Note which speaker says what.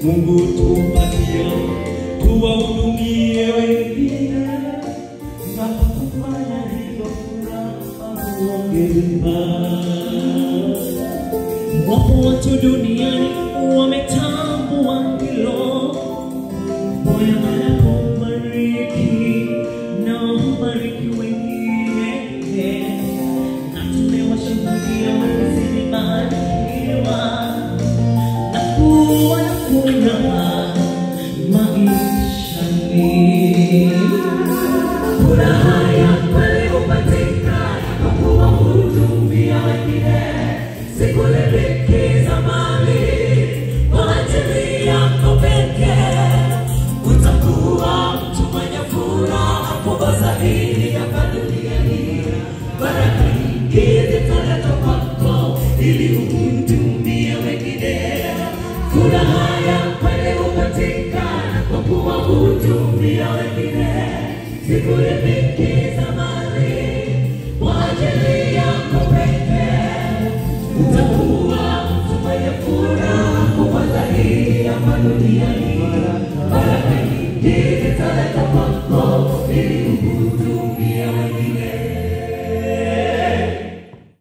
Speaker 1: Mungu tupatia tuwahudumie wengine, na kufanya hivyo furaha huongezeka.
Speaker 2: Wapo watu duniani wametambua hilo, Bwana anakubariki na wabariki wengine, na tumewashuhudia wakizidi barikiwa na kuwa na furaha maishani.
Speaker 3: Furaha ya kweli hupatikana kwa kuwahudumia wengine, si kulimbikiza mali kwa ajili yako pekee. Utakuwa mtu mwenye furaha kubwa zaidi hapa duniani. Baraka nyingi zitaletwa kwako ili uhudumie wengine. Furaha ya kweli hupatikana kwa kuwahudumia wengine, si kulimbikiza mali kwa ajili yako pekee. Utakuwa mtu mwenye furaha kubwa zaidi hapa duniani. Baraka nyingi zitaletwa kwako ili uhudumie